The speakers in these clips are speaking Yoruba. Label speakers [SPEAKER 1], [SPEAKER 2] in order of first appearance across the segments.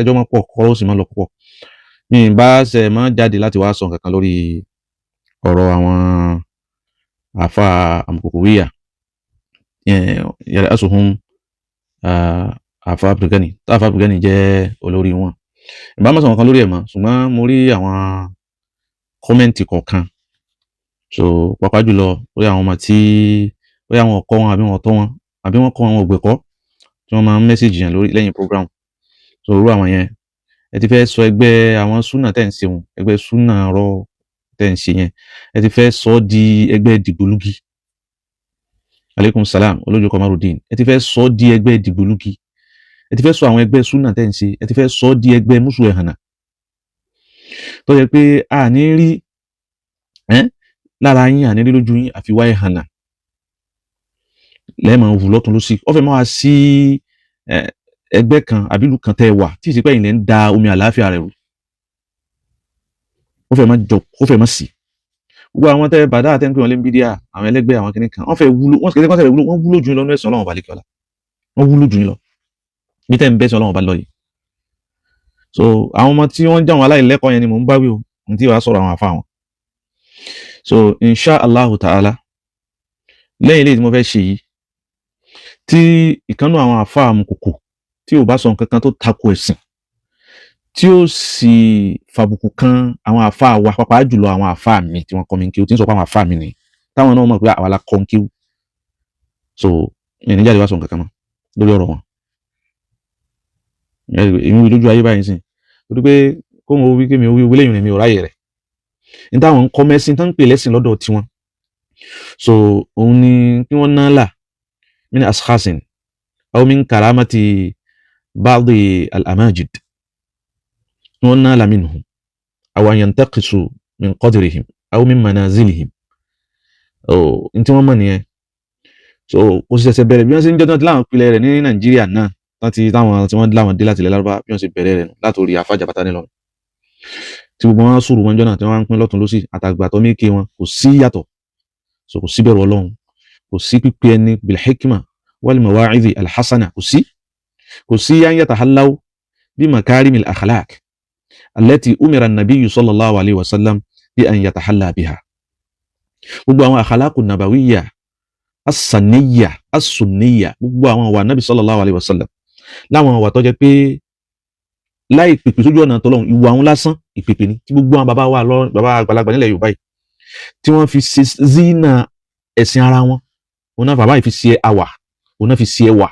[SPEAKER 1] Kẹjọ́ mọ́ pọ̀ kọ́rọ́ sì máa lọ púpọ̀. Mi ì bá ṣe mọ́ jáde láti wá sọ nǹkan kan lórí ọ̀rọ̀ àwọn àfa àmukòkòwíyà yàrá asuhun àfa Abdulgani, tá àfa Abdulgani jẹ́ olórí wọn. Ìbá má sọ nǹkan lórí ẹ̀ mọ́, ṣùgbọ́n mo rí àwọn comment kọ̀ọ̀kan. So pàápàá jùlọ lórí àwọn ọmọ tí bóyá wọn kọ́ wọn àbí wọn tọ́ wọn àbí wọn kọ́ wọn ògbẹ̀kọ́ tí wọ́n máa ń message yẹn lórí lẹ́yìn program. So irú àwọn yẹn, ẹ ti fẹ́ sọ ẹgbẹ́ àwọn súnà tẹ̀ ń ṣe wọn, ẹgbẹ́ súnà rọ tẹ̀ ń ṣe yẹn, ẹ ti fẹ́ sọ ọ́ di ẹgbẹ́ dìgbòlugi. Aleykum salam, olójú Komarudin. Ẹ ti fẹ́ sọ ọ́ di ẹgbẹ́ dìgbòlugi. Ẹ ti fẹ́ sọ àwọn ẹgbẹ́ súnà tẹ̀ ń ṣe, ẹ ti fẹ́ sọ ọ́ di ẹgbẹ́ mùsùlùmí ẹ̀hànà tó yẹ pé a ní rí ẹ́ lára yín, àní rí lójú yín, àfi wáyé hànà lẹ́ẹ̀mọ̀ wù lọ́tún lọ́sí. Ó fẹ́ máa sí ẹgbẹ́ kan àbí ìlú kan tẹ́ ẹ wà tí ìsìnkú ẹ̀yìn lẹ́ ń da omi àlàáfíà rẹ̀ rú. Ó fẹ́ máa jọ, ó fẹ́ máa sí gbogbo àwọn tẹ́ ẹ bàdá àtẹ́ ń pè wọ́n lé ń bídíà, àwọn ẹlẹ́gbẹ́, àwọn kìnnìkan kan, wọ́n fẹ́ wúlò, wọ́n sì kẹ́ wúlò, wọ́n wúlò jù yín lọ ní ẹ̀sìn Ọlọ́run balẹ̀ kíọ́lá. Wọ́n wúlò jù yín lọ bí tẹ́ ń bẹ́sìn Ọlọ́run bá lọ yìí. So àwọn ọmọ tí wọ́n ń jáwọn aláìlẹ́kọ̀ọ́ yẹn ni mò ń báwí o, ní tí wàá sọ̀rọ̀ àwọn àfa wọn. So insha Allahu ta'ala, lẹ́yìn eléyìí tí mo fẹ́ ṣe yìí, tí ìkànnù àwọn àfa àmukòkò tí ò bá sọ nǹkan kan tó tako ẹ̀sìn, tí ó sì fàbùkù kan àwọn àfa wa, pàápàá jùlọ àwọn àfa mi tí wọ́n kọ́ mi kí o, tí ń sọ pé àwọn àfa mi ni táwọn náà mọ̀ pé àwa la kọ́ ń kíw. So mi ní jáde wá sọ nǹkan kan mọ́ lórí ọ̀rọ̀ wọn. Èmi wí lójú ayé báyìí sìn, torí pé kóhun ó wí, kémi ó wí, wílé ìrìn mi ò ráyè rẹ̀ ní táwọn ń kọ́ mẹ́sìn tó ń pè lẹ́sìn lọ́dọ̀ tiwọn. So òun ni kí wọ́n ná là min ashasin aw min karamati ba'di al-amajid, kí wọ́n ná là minhum aw an yantaqisu min qadrihim aw min manazilihim. Oh, n tí wọ́n mọ̀ nìyẹn. So kò sì ṣẹ̀ṣẹ̀ bẹ̀rẹ̀. Bí wọ́n ṣe ń jẹ́ tán láwọn ìpìlẹ̀ rẹ̀ ní Nàìjíríà náà tán ti táwọn tí wọ́n láwọn dé láti ilẹ̀ Lárúbá, bí wọ́n ṣe bẹ̀rẹ̀ rẹ̀ látòrí àfa Jàbátá nílọrin tí gbogbo wọn sùúrù wọn jọ́nà tí wọ́n ń pín lọ́tún lọ́sì àtàgbà tó méke wọn, kò sí yàtọ̀. So kò sí bẹ̀rù Ọlọ́run, kò sí pípé ẹni bil hikma wal mawa'idhi alhasana, kò sí yan yatahallaw bí makarimil akhlaq allati umira an-nabiyyu sallallahu alayhi wa sallam bí an yatahalla biha. Gbogbo àwọn akhlaqun nabawiyya as-saniyya as-sunniyya, gbogbo àwọn àwà nabi sallallahu alayhi wa sallam, láwọn àwà tó jẹ́ pé láì pèpè sójú ọ̀nà tọ́lọ́run, ìwà àwọn lásán ìpèpè ni tí gbogbo àwọn bàbá wa lọ, bàbá àgbàlagbà nílẹ̀ Yorùbá yìí tí wọ́n fi ṣe zina ẹ̀sìn ara wọn, òun náà bàbá yìí fi ṣe àwà, òun náà fi ṣe ẹwà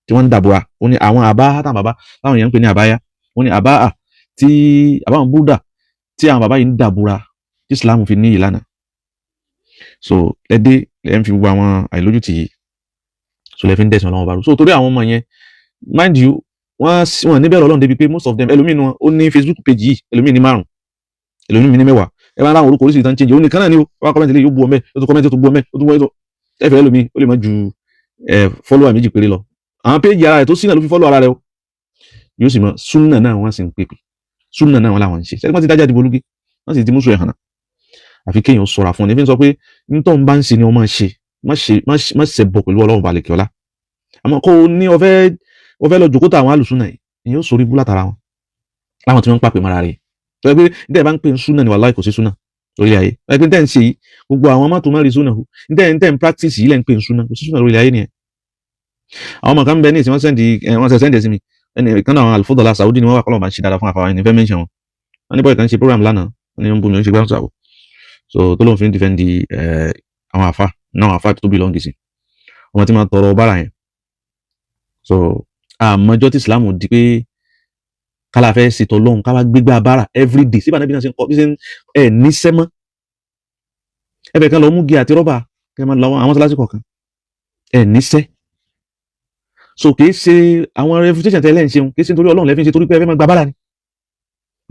[SPEAKER 1] tí wọ́n ń dàbòrà. Òun ni àwọn àbá táwọn bàbá táwọn èèyàn ń pè ní àbáyá, òun ni àbá à tí àbáwọn búdà tí àwọn bàbá yìí ń dàbòrà tí Islam fi ní ìlànà. So lẹ́dẹ́ lẹ́ ń fi gbogbo àwọn àìlójútì yìí, so lẹ́ fi ń dẹ̀sìn Ọlọ́run bá rú. So torí àwọn ọmọ yẹn, mind you, wọ́n níbẹ̀rù Ọlọ́run débi pé most of them, ẹlòmíì wọn ó ní Facebook page yìí, ẹlòmíì ní márùn, ẹlòmíì ní 10, ẹ máa ń ráwọn orúkọ oríṣiríṣi tán change. Òun nìkan náà ni ó wọ́n comment lé, yóò bu ọmọ ẹ, ó tún comment, ó tún bu ọmọ ẹ, ó tún bu ọmọ ẹ. Ẹfẹ ẹlòmíì ó lè má ju ẹ follower 2 péré lọ. Àwọn page ara rẹ̀ tó sínà ló fi follow ara rẹ̀ o, yóò sì mọ súnà náà wọ́n sì ń pèpè súnà náà wọ́n làwọn ń ṣe. Ṣẹ́ni wọ́n ti dájà dìbò lúgé, wọ́n sì ti mú sùn ẹ̀hànà. Àfi kéèyàn ṣọ́ra fún ọ ní fi ń sọ pé ntọ́ ń bá ń ṣe ni wọ́n máa ṣe, má ṣe bọ̀ pẹ̀lú Ọlọ́run balẹ̀ kíọ́lá. Àmọ́ kó o ní ọfẹ́ lọ jòkó tó àwọn alùsùnà yìí, èyàn ó sórí bú látara wọn láwọn tí wọ́n ń pàpè mọ́ra rẹ̀ tó yẹ pé níta ẹ̀ bá ń pè ń súnà ní, wàláhì kò sí súnà lórí ayé. Tó yẹ pé níta ẹ̀ ń ṣe yìí, gbogbo àwọn mọ́tò má rí súnà hù, níta ẹ̀ ń practice yìí lẹ́ ń pè ń súnà, kò sí súnà lórí ayé nìyẹn. Àwọn ọmọ kan bẹ ní ìsìn, wọ́n send sí mi. Ẹnì kan náà, àwọn alifódọ́là Saudi ni wọ́n wà, kọ́lọ̀ bá ń ṣe dáadáa fún àfàwọn ẹni fẹ́ mention wọn. Wọ́n ní bọ́ọ̀ kan ṣe program lánàá, wọ́n ní wọ́n ń bú mi, wọ́n ń ṣe gbáǹsà sàwọ̀. So tó lóun fi ń defend àwọn àfa náà, àwọn àfa tó belong sí ọmọ tí máa tọrọ bára yẹn. So àmọ́jọ́ tí Islam di pé kálá fẹ́ ṣètò lọ́hùn ká wá gbégbá bára everyday síbà náà bí náà ṣe ń kọ́ bí ṣe ń ẹ̀ níṣẹ́ mọ́, ẹ fẹ́ kan lọ mú gé àti rọ́bà kẹ́ máa lọ àwọn mọ́sálásí kọ̀ọ̀kan, ẹ̀ níṣẹ́. So kì í ṣe àwọn refutation tẹ́lẹ̀ ń ṣeun, kì í ṣe nítorí Ọlọ́run lẹ́fín ṣe, torí pé ẹ fẹ́ máa gba bára ni.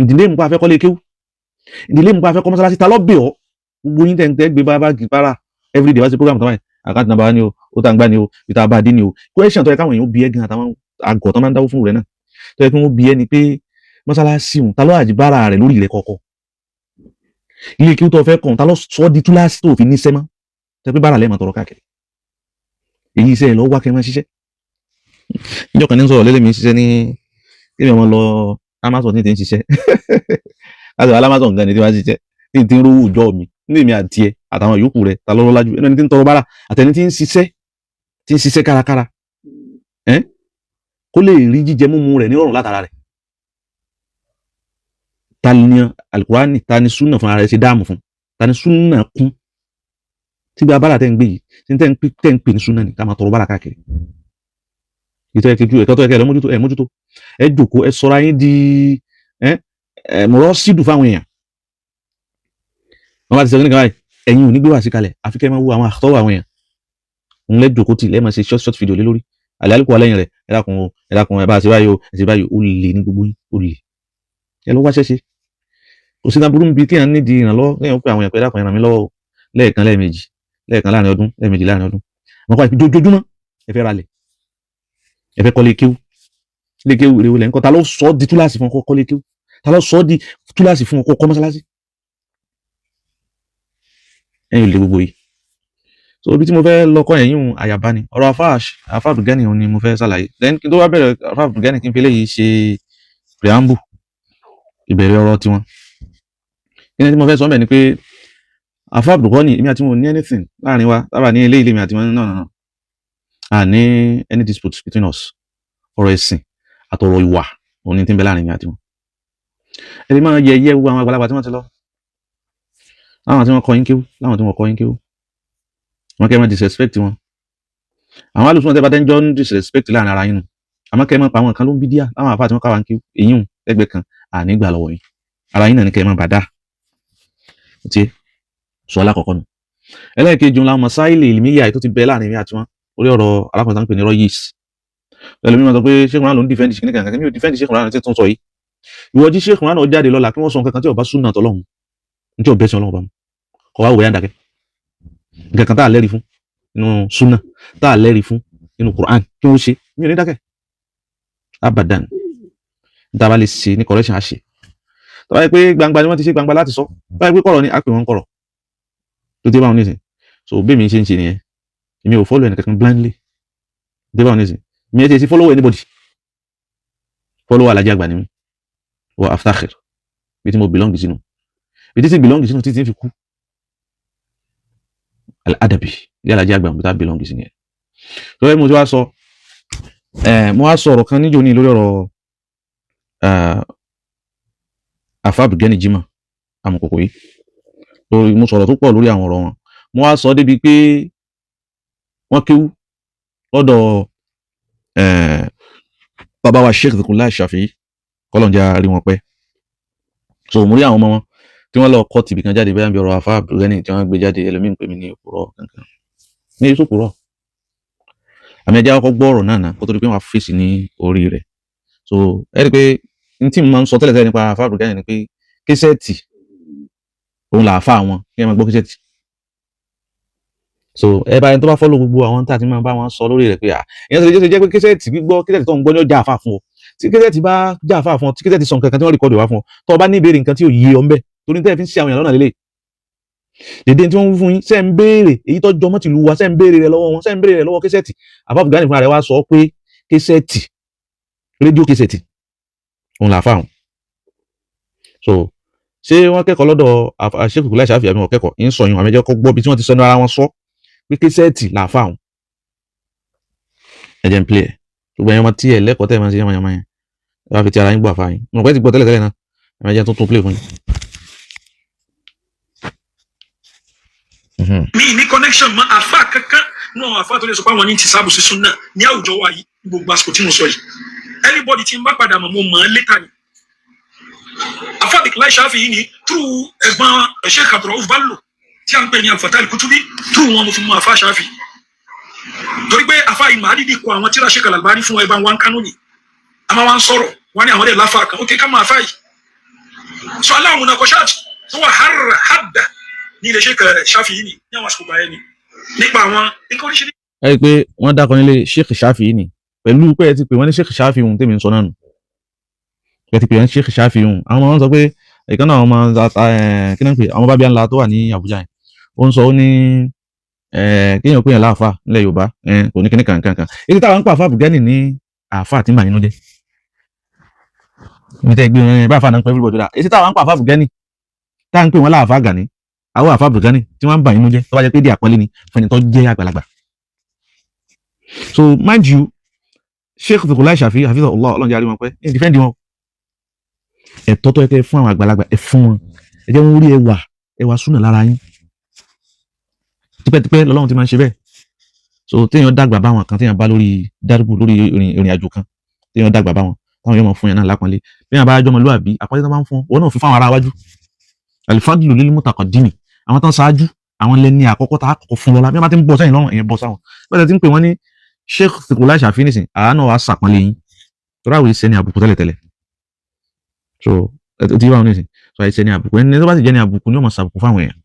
[SPEAKER 1] Ìdílé mú pa afẹ́ kọ́lé kéwú, ìdílé mú pa afẹ́ kọ́ mọ́sálásí, ta ló bẹ̀ ọ́? Gbogbo yín tẹ̀ ń tẹ́ gbé bá bára everyday wá sí program tó báyìí, account number ni o, ó tà ń gbá ni o, ìta bá dín ni o. Question tó yẹ káwọn èèyàn bí ẹ gan, àtàwọn àgọ̀ tó máa ń dáwó fún rẹ náà tó yẹ kí wọ́n bí ẹ ni pé mọ́sálásí òun, ta ló àjìbára rẹ̀ lórí ilẹ̀ kọ̀ọ̀kọ̀? Ilé kí ó tó fẹ́ kàn, ta ló sọ di túláàsì tó fi níṣẹ́ mọ́ tẹ́ pé bára lẹ́ẹ̀mọ́ tọrọ káàkiri? Èyí iṣẹ́ ẹ̀ lọ wá kẹ́ máa ṣiṣẹ́. Níjọ́ kan ní sọ̀rọ̀ lélẹ́mìí ṣiṣẹ́ ní Kí ni wọ́n lọ Amazon ní ti ń ṣiṣẹ́ láti wà Amazon gan ni tí wọ́n á ṣiṣẹ́ tí n ti ń rówó òjọ́ mi ní èmi àti ẹ àtàwọn yòókù rẹ, ta lọ́lọ́ lájú ẹni tí ń tọrọ bára àtẹni tí ń ṣiṣẹ́, tí ń ṣiṣẹ́ kárakára ẹ́ kó lè rí jíjẹ múmu rẹ̀ nírọ̀rùn látara rẹ̀? Ta ni Alukurani, ta ni súnà fúnra rẹ̀ ṣe dáàmú fún? Ta ni súnà kún tí gba bára tẹ́ ń gbé yìí tí tẹ́ ń pè ní súnà ní ká máa tọrọ bára káàkiri? Ìtọ́ ẹ kejì ẹ̀kọ́ tó ẹ kẹ́ ẹ mójútó, ẹ mójútó, ẹ jòkó, ẹ sọra yín di ẹ ẹ mọ̀rọ̀ sídùú fáwọn èèyàn. Wọn bá ti sọ nígbà báyìí, ẹ̀yin ò ní gbé wá sí kalẹ̀, àfi kẹ́ ẹ máa wo àwọn àtọ́wọ̀ àwọn èèyàn. Òun lẹ́ jòkó tì lẹ́ẹ̀ máa ṣe short short video lé lórí àlẹ́ àlùkò alẹ́yìn rẹ̀. Ẹ dákun o, ẹ dákun, ẹ bá ṣe báyìí o, ẹ ṣe báyìí. Ó lè ní gbogbo yín, ó lè. Ẹ lọ wá ṣẹ́ṣe. Kò sí náà burú bíi kéèyàn nídìí ìrànlọ́wọ́, kéèyàn pé àwọn èèyàn pé, "Ẹ dákun, ẹ ràn mí lọ́wọ́ o," lẹ́ẹ̀kan, lẹ́ẹ̀mejì, lẹ́ẹ̀kan láàrin ọdún, lẹ́ẹ̀mejì láàrin ọdún. Àwọn kọ́ àìpé jojoojúmọ́ ẹ fẹ́ ralẹ̀, ẹ fẹ́ kọ́lé kéwú. Lé kéwú ìrèwò lẹ́ ń kọ́? Ta ló sọ ọ́ di túláàsì fún ọkọ kọ́lé kéwú? Ta ló sọ ọ́ di túláàsì fún ọkọ kọ́ mọ́sálásí? Ẹ̀yin ò lè gbogbo yìí. So ibi tí mo fẹ́ lọ kọ́ ẹ̀yìn òun àyàbá ni ọ̀rọ̀ afa Abdulgani, òun ni mo fẹ́ ṣàlàyé. Then kí n tó wá bẹ̀rẹ̀ afa Abdulgani, kí n fi eléyìí ṣe preamble ìbẹ̀rẹ̀ ọ̀rọ̀ tiwọn. Kí ni tí mo fẹ́ sọ mẹ́ ni pé afa Abdulgani, èmi àti wọn ò ní anything láàrin wa tábà ní ilé ilé mi àti wọn. No, no, no, a ní any dispute between us. Ọ̀rọ̀ ẹ̀sìn àtọ̀rọ̀ ìwà òun ni tí ń bẹ láàrin mi àti wọn. Ẹni máa yẹ yẹ gbogbo àwọn àgbàlagbà tí wọ́n ti lọ, láwọn tí wọ́n kọ́ yín kéwú, láwọn tí wọ́n kọ́ yín kéwú, wọn kẹ́ ẹ máa disrespect wọn. Àwọn alùpùpù tẹ́ bá tẹ́ ń jọ ń disrespect láàrin ara yín nù, àmọ́ kẹ́ ẹ máa pa àwọn kan ló ń bí díà láwọn àfáà tí wọ́n ká wa ń kéwú, èyí hùn lẹ́gbẹ̀ẹ́ kan àní gbà lọ́wọ́ yín. Ara yín náà ní kẹ́ ẹ máa bà dá. Ó ti sọ alákọ̀ọ́kọ́ nù. Ẹlẹ́ẹ̀kejì ńlá masáìlì ìlmíyà tó ti bẹ láàrin mi àti wọn orí ọ̀rọ̀ alákùnrin tá ń pè ní rọ́yìs. Ẹlòmíràn máa sọ pé Sheikh Imran ló ń defend ṣe nìkan kan. Mi ò defend Sheikh Imran tí tún sọ yìí. Ìwọ jí Sheikh Imran jáde lọ́la kí wọ́n sọ nǹkan kan tí ó bá súnà tọ́lọ́hun, ní tí ó bẹ́ sí Ọlọ́run bá mu, kọ́ wá wòye àdàkẹ́ nǹkan kan tá a lẹ́rìí fún nínú súnà, tá a lẹ́rìí fún nínú Quran, kí wọ́n ṣe, mi ò ní dákẹ́ abadan. Níta bá lè ṣe ní correction, á ṣe. Tó bá yẹ pé gbangba ni wọ́n ti ṣe, gbangba láti sọ. Tó bá yẹ pé kọ̀rọ̀ ni, á pè wọ́n kọ̀rọ̀ tó dé báwọn nísìn. So bí mi ṣe ń ṣe nìyẹn. Èmi ò follow ẹnìkankan blindly dé báwọn nísìn. Mi ẹ ṣe sí follow anybody. Follow Alhaji àgbà ni mi wọ aftakhir bí tí mo belong sínú, bí tí belong sínú títí fi kú. Al-adabi ilé Alhaji àgbà bí tá belong sí nìyẹn. Tó yẹ mo ti wá sọ ẹ, mo wá sọ ọ̀rọ̀ kan níjó ní lórí ọ̀rọ̀ afa Abdulgani Jimoh Amukoko yìí. Lórí mo sọ̀rọ̀ tó pọ̀ lórí àwọn ọ̀rọ̀ wọn. Mo wá sọ débi pé wọ́n kéwú lọ́dọ̀ bàbá wa Sheikh Zikrullah Shafi'i, kọ́lọ̀njà rí wọn pẹ́. So mo rí àwọn ọmọ wọn tí wọ́n lọ kọ́ tìbí kan jáde bẹ́ẹ̀ bí ọ̀rọ̀ afa Abdulgani tí wọ́n gbé jáde. Ẹlòmíín pè mí ní òpùrọ̀ kankan ní èso òpùrọ̀. Àmì ẹja kọ́kọ́ gbọ́ ọ̀rọ̀ náà ná kó tó di pé wọ́n á fèsì ní orí rẹ̀. So ẹ rí i pé n tí mo máa ń sọ tẹ́lẹ̀ tẹ́lẹ̀ nípa afa Abdulgani ni pé cassette òun là á fà wọn kí ẹ máa gbọ́ cassette. So ẹ bá ẹni tó bá follow gbogbo àwọn tá a ti máa bá wọn sọ lórí rẹ̀ pé à ìyẹn tó ṣe jẹ́ pé cassette gbígbọ́, cassette tó ń gbọ́ ní ó já àfà fún ọ. Tí cassette bá já àfà fún ọ, tí cassette sọ nǹkan kan tí wọ́n record wá fún ọ, tó o bá ní ìbéèrè nǹkan tí ò yé ọ ń bẹ̀, torí tẹ́ ẹ fi ń ṣe àwọn èèyàn lọ́nà lélẹ̀ dèdè tí wọ́n ń fún yín, ṣé ń béèrè èyí tó jọmọ́ tìlú wa? Ṣé ń béèrè rẹ̀ lọ́wọ́ wọn? Ṣé ń béèrè rẹ̀ lọ́wọ́ cassette? Àfà Abdulgani fúnra rẹ̀ wá sọ pé cassette, rédíò cassette òun là fáwọn. So ṣé wọ́n kẹ́kọ̀ọ́ lọ́dọ̀ Sheikh Zikrullah Shafi'i àbí wọn kẹ́kọ̀ọ́ ń sọ yun? Àmì ẹjọ́ kọ́ gbọ́ bí tí wọ́n ti sọ ní ara wọn sọ pé cassette là fáwọn. Ẹ jẹ́ n play ẹ̀. Gbogbo ẹ̀yin ọmọ tí ẹ̀ lẹ́kọ̀ọ́ tẹ́ ẹ̀ máa ń ṣe yamayama yẹn, ẹ bá fi ti ara yín gbọ́ àfa yín. Mo rò pé ti gbọ́ tẹ́lẹ̀ tẹ́lẹ̀ náà. Ẹ máa jẹ́ tuntun play fún yín.
[SPEAKER 2] Mi ní connection mọ́ àfa kankan nínú àwọn àfa tó lè sọ pé àwọn ní ti sáàbù sí súnà ní àwùjọ wa yìí. Ní gbogbo àsìkò tí mo sọ yìí, anybody tí n bá padà mọ̀, mo mọ̀ ọ́n later ni. Àfa Zikrullah Shafi'i yìí ni through ẹ̀gbọ́n Sheikh Abdulrauf Bello tí a ń pè ní Al-Fatai Al-Kutubi, through wọn mo fi mọ àfa Shafi'i, torí pé àfa yìí màá dídì kọ àwọn tíra Sheikh Al-Albani fún ẹ̀bá wọn kánú ni a máa wá ń sọ̀rọ̀ wọn ní àwọn dẹ̀ láfa kan. Ok, ká mọ àfa yìí sọ aláwọn munakoshat tó wà harra hadda ní ilé Sheikh Shafi'i ni ní àwọn àsìkò gbà yẹn ni nípa àwọn nǹkan oríṣiríṣi.
[SPEAKER 1] Ẹ rí i pé wọ́n dákọ nílé Sheikh Shafi'i ni pẹ̀lú pé ẹ ti pè wọ́n ní Sheikh Shafi'i ohun tèmi ń sọ náà nù. Ẹ ti pè wọ́n ní Sheikh Shafi'i ohun. Àwọn ọmọ wọn sọ pé ìkan náà, àwọn ọmọ kí náà ń pè àwọn bábíà ńlá tó wà ní Àbújá yẹn, ó ń sọ, ó ní kéèyàn pè yàn láàfà nílẹ̀ Yorùbá kò ní kíní kankan kan. Èyí táwọn ń pa àfà Abdulgani ní àfà tí ń bà nínú jẹ́. Ibi tẹ́ gbé wọn bá àfa náà ń pẹ́ everybody dà. Èsì táwọn ń pa àfa Bùgẹ́nì, tá à ń pè wọ́n láàfa Gani, àwọn àfa Bùgẹ́nì tí wọ́n ń bà yín nú jẹ́, tó bá jẹ́ pé dí àpọ́nlé ni fún ẹni tó jẹ́ àgbàlagbà. So mind you, Sheikh Dhikrlahi Shafi hafizahullah, ọlọ́run jẹ́ àrí wọn pẹ́ ní defend wọn. Ẹ̀tọ́ tó yẹ kẹ́ fún àwọn àgbàlagbà, ẹ fún wọn. Ẹ jẹ́ wọn rí ẹwà ẹwà súnà lára yín. Tipẹ́tipẹ́ lọ́lọ́run ti máa ń ṣe bẹ́ẹ̀. So téèyàn dàgbà bá wọn kan, téèyàn bá lórí dárúbù, lórí ìrìn àjò kan, téèyàn dàgbà bá wọn, táwọn yóò máa fún yẹn náà lápọ́nlé. Bí wọn bá jọmọ lúàbí, àpọ́nlé tó máa ń fún wọn náà fi fáwọn ará wájú. Alifadlu lil mutaqaddimi, àwọn tán ṣáájú, àwọn lẹni àkọ́kọ́ tá a kọ́kọ́ fún lọ́lá. Bí wọn bá ti ń bọ̀ sẹ́yìn lọ́rùn, ìyẹn bọ́ sáwọn bẹ́ẹ̀ tí ń pè wọ́n ní Sheikh Dhikrlahi Shafi nísìn, àánú wa sàpọ́nlé yín torí àwọn ìṣẹ́ ní àbùkù tẹ́lẹ̀tẹ́lẹ̀. So ẹ ti bá wọn nísìn, so àìṣẹ́ ní àbùkù. Ẹni tó bá sì jẹ́ ní àbùkù ni ó máa ṣàbùkù fáwọn èèyàn.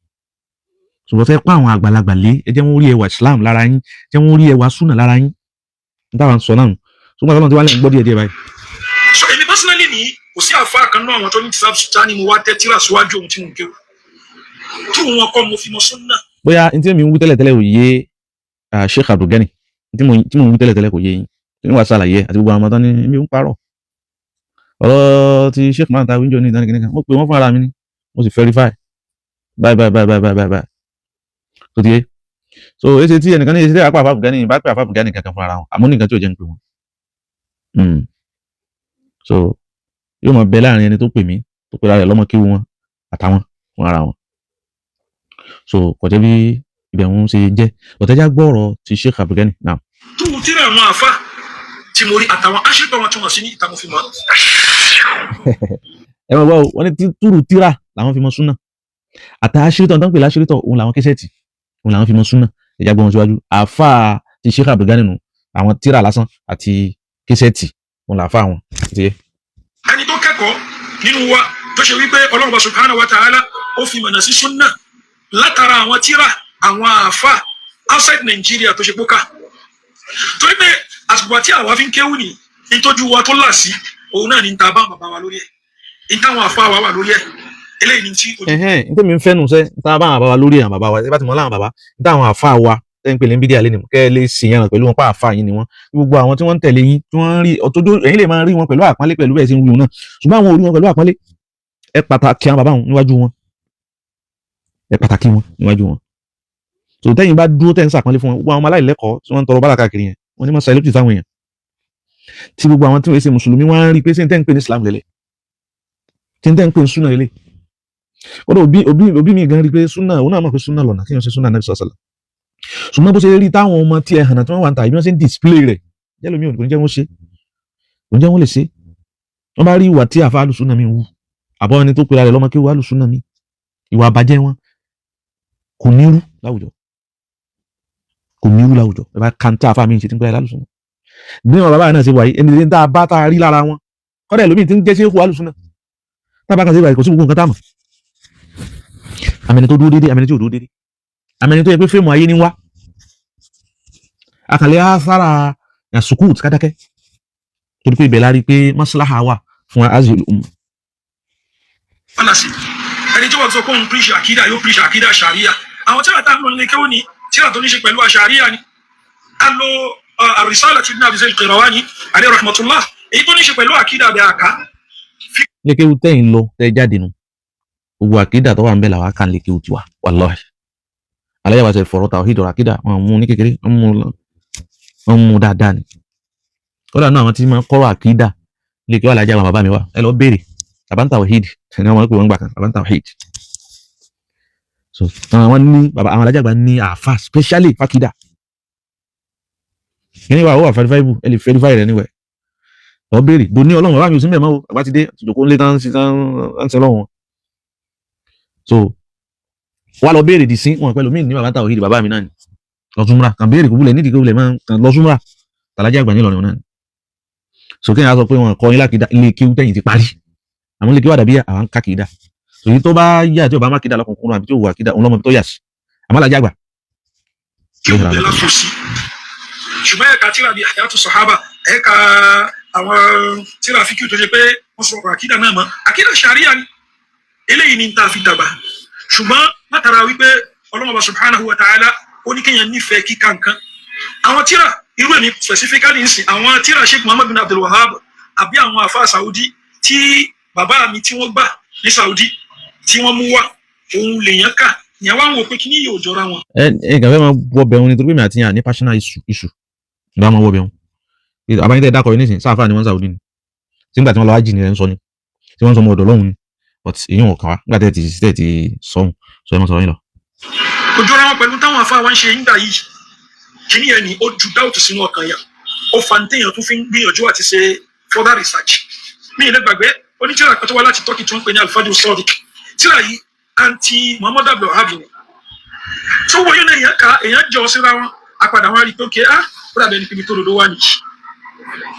[SPEAKER 1] Ṣùgbọ́n fẹ́ pa àwọn àgbàlagbà lé, ẹ jẹ́ wọ́n rí ẹwà Islam lára yín, jẹ́ wọ́n rí ẹwà súnà lára yín. N táwọn sọ náà nù. Ṣùgbọ́n àtọ́nà tí wọ́n lè ń gbọ́ díẹ̀ díẹ̀ báyìí.
[SPEAKER 2] So èmi personally ní kò sí àfa kan náà àwọn tó ní tìsáàbù ta ni mo wá tẹ́ tíra síwájú ohun tí mo ń kéwù tí wọn kọ́ mo fi mọ súnà.
[SPEAKER 1] Bóyá n tí mi ń wí tẹ́lẹ̀tẹ́lẹ̀ ò yé Sheikh Abdulgani, n tí mo ń wí tẹ́lẹ̀tẹ́lẹ̀ kò yé yín, tí wọ́n wá ṣàlàyé àti gbogbo àwọn ọmọ tán ní mi ń parọ́ ọ̀rọ̀ ti Sheikh Manta wíńjọ ní ìdánilẹ́kìnní kan. Mo pè wọ́n fún ara mi ni, mo sì verify báyìí báyìí báyìí báyìí báyìí báyìí tó ti yé. So èsì tí ẹnìkan ní èsì tí àpá àfa Abdulgani bá pè àfa Abdulgani kankan fún ara wọn, àmọ́ nìkan tí ò jẹ́ ń pè wọ́n. So yóò máa bẹ láàrin ẹni tó pè mí, tó pè ara rẹ̀ lọ́mọ kéwu wọn àtàwọn fún ara wọn. So kò jẹ́ bí ibẹ̀ ń ṣe jẹ́ ọ̀tẹ́já gbọ́ ọ̀rọ̀ ti Sheikh Abdulgani náà.
[SPEAKER 2] Tó tíra àwọn àfa tí mo rí àtàwọn aṣípọ̀ wọn tí wọ́n sí ní ìta mo fi mọ́.
[SPEAKER 1] Ẹ máa gbọ́ o, wọ́n ní túrú tíra làwọn fi mọ súnà àtà aṣírítọ̀ tó ń pè láṣírítọ̀, òun làwọn kẹsẹ̀tì, òun làwọn fi mọ súnà. Ẹ̀já gbọ́ wọn síwájú. Àáfà ti Sheikh Abdulgani nù, àwọn tíra lásán àti kẹsẹ̀tì, òun làáfà wọn ti yé.
[SPEAKER 2] Ẹni tó kẹ́kọ̀ọ́ nínú wa tó ṣe wípé Ọlọ́run bá subhanahu wa ta'ala ó fi mọ̀nà sí súnà látara àwọn tíra àwọn àáfà outside Nigeria tó ṣe pókà, torí pé àsìkò àti àwa fi ń kéwù ní nítọ́jú wa tó là sí, òun náà ní ta bá bàbá wa lórí ẹ̀, ní táwọn àáfà wa wà lórí ẹ̀, eléyìí ní tí.
[SPEAKER 1] Ẹhẹ́n, n tẹ́mi ń fẹ́ nù sẹ́ n tá bá àwọn bàbá lórí àwọn bàbá wa. Ẹ bá ti mọ láwọn bàbá n tá àwọn àáfà wa tẹ́ ń pè ní bídíà lẹ́nu, kẹ́ ẹ lè sìn yàrá pẹ̀lú wọn pa àáfà yín ni wọ́n. Gbogbo àwọn tí wọ́n ń tẹ̀lé yín, tí wọ́n ń rí ọ̀tọ́jú, ẹ̀yin lè máa rí wọn pẹ̀lú àpọ́nlé pẹ̀lú bẹ́ẹ̀ sí ń wí wọn náà, ṣùgbọ́n àwọn ò rí wọn pẹ̀lú àpọ́nlé. Ẹ pàtàkì àwọn bàbá wọn níwájú wọn, ẹ pàtàkì wọn níwájú wọn. So tẹ́yìn bá dúró, tẹ́ ń sàpọ́nlé fún wọn, gbogbo àwọn ọmọ aláìlẹ́kọ̀ọ́ tí wọ́n ń tọrọ bára káàkiri yẹn, wọ́n ní mọ̀ sàlẹ̀ sáwọn èèyàn tí gbogbo àwọn tí wọ́n ṣe mùsùlùmí wọ́n á rí pé ṣé ń tẹ́ ń pè ní Islam lélẹ̀, tí ń tẹ́ ń pè ní súnà lélẹ̀. Kódà òbí mi gan rí pé súnà, òun náà mọ̀ pé súnà lọ́nà kí wọ́n ṣe súnà Nabi sallallahu alaihi wasallam. Ṣùgbọ́n bó ṣe rí táwọn ọmọ tí ẹ hànà tí wọ́n wà ń ta, ìbí wọ́n ṣe ń display rẹ̀ jẹ́ lómi, ò ní jẹ́ wọ́n ṣe, kò ní jẹ́ wọ́n lè ṣe. Wọ́n bá rí ìwà tí àfa alùsúnà mi ń wù, àbọ̀ ẹni tó pera rẹ̀ lọ́mọ kí wọ́n alùsúnà mi, ìwà àbàjẹ́ wọn kò nírú láwùjọ, kò nírú láwùjọ. Ẹ bá kàńtà àfa mi ṣe tí ń pera rẹ̀ lálùsúnà bí wọn bàbá náà ṣe wà yìí, ẹni tí tá a bá tá a rí lára wọn, kọ́dà ẹlòmíì tí ń jẹ́ ṣéèkù alùsúnà tá a bá kàn sí ìwà, kò sí gbogbo nǹkan tá a mọ̀. Àmẹni tó dúró déédéé, àmẹni tí ò dúró déédéé, àmẹni tó yẹ pé fíìmù ayé ní wá àkàlẹ́ àsára sukut kádàkẹ́, torí pé ibẹ̀ la rí i pé maslaha wà fún azil umma.
[SPEAKER 2] Pálásì ẹni tí wọ́n sọ pé òun preach àkídà, yóò preach àkídà ṣàríyà. Àwọn tíra tá a ń lò nílé kéwòn ni tíra tó ní ṣe pẹ̀lú àṣàríyà ni a lo àrísàlà tí Ibn Abi Zayd al-Qayrawani alayhi rahmatullah, èyí tó ní ṣe pẹ̀lú àkídà bẹ́ẹ̀ àká.
[SPEAKER 1] Ní kéwù tẹ́yìn lọ tẹ́ jáde nù, gbogbo àkídà tó wà ń bẹ̀ làwọn kàn lè kéwù tiwa. Wallahi, aláyà wa ṣe fọ̀rọ̀ tawhid, ọ̀rọ̀ àkídà, wọn mú ní kékeré, wọn mú dáadáa ni. Kódà náà, àwọn tí máa ń kọ́rọ̀ àkídà lè kí wà lájà àwọn bàbá mi wà, ẹ lọ béèrè bàbá ń tawhid ní wọn pè wọn gbà kan bàbá ń tawhid. So àwọn ní bàbá àwọn alájà gbà ní àáfà specially fàkídà kíní wa, ó wà verifiable, ẹ lè verify rẹ níwẹ̀, lọ béèrè dòní. Ọlọ́run bàbá mi ò sí mbẹ̀ mọ́ o, àgbà ti dé ìjòkó ńlẹ̀ tán sí tán ń ṣe lọ́wọ́. So wà lọ béèrè dì sí wọn pẹ̀lú mí ní bàbá tawhid, bàbá mi náà ni. Lọ súnmúra kàn béèrè, kò wúlẹ̀ nídìí, kò wúlẹ̀ máa kàn lọ súnmúra tàlájà àgbà nílọrin náà ni. So kéèyàn á sọ pé wọn kọ́ yín lákìdá ilé kéwú tẹ̀yìn ti parí, àwọn ilé kéwú àdàbí àwọn ń ká kìdá. So èyí tó bá yà, tí ò bá má kìdá lọkùnkùn àbí tí ò wà kìdá, òun lọ́mọ tó yà sí àmọ́ alájà àgbà.
[SPEAKER 2] Kí o bẹ̀ láfo sí, ṣùgbọ́n ẹ̀ka tíra bíi Hayatu Sahaba, ẹ̀ka àwọn tíra fíkì tó ṣe pé wọ́n sọ ọ̀rọ̀ àkídà náà mọ́ àkídà ṣàríyà ni, eléyìí ni ta fi dàgbà. Ṣùgbọ́n látara wípé Ọlọ́run Ọba subhanahu wa ta'ala ó ní kéèyàn nífẹ̀ẹ́ kíka nǹkan, àwọn tíra irú ẹni specifically ń sìn àwọn tíra Sheikh Muhammad bin Abdul Wahab àbí àwọn afa Saudi. Tí bàbá mi tí wọ́n gbà ní Saudi tí wọ́n mú wá, òun lèèyàn kà, ìyẹn wá ń wò pé kí ni yóò jọra wọn.
[SPEAKER 1] Ẹ ẹ kàn fẹ́ máa wọ bẹ̀rù ni, torí pé mi àti yàn ní personal issue bá máa wọ bẹ̀rù. Àbáyé tẹ́ dákọ̀ yìí nísìnyí, sáfà ni wọ́n Saudi ni, tí nígbà tí wọ́n lọ ájì ni ẹ̀ ń sọ ni, tí wọ́n ń sọ ọmọ ọ̀dọ̀ lọ́hùn ni, but èyí ò kàn wá nígbà tẹ́ ti sọ̀hún sọ. Ẹ máa sọ̀rọ̀ yín lọ.
[SPEAKER 2] Kò jọra wọn pẹ̀lú táwọn afá wa ń ṣe nígbà yìí. Kí ni yẹn ni ó ju doubt sínú ọkàn yẹn, ó fa ní téèyàn tún fi ń gbìyànjú àti ṣe further research. Mi ì lè gbàgbé onítìrà kan tó wá láti Turkey tí wọ́n ń pè ní Alfajr Sadiq. Tíra yìí, anti Muhammad Abdul Wahab ni. Tó wọ́n yóò náà, èèyàn ká, èèyàn jọ síra wọn, apàdà wọn rí i pé ok, ah, ó dàbí ẹni pé ibi tó dodo wà nìyí.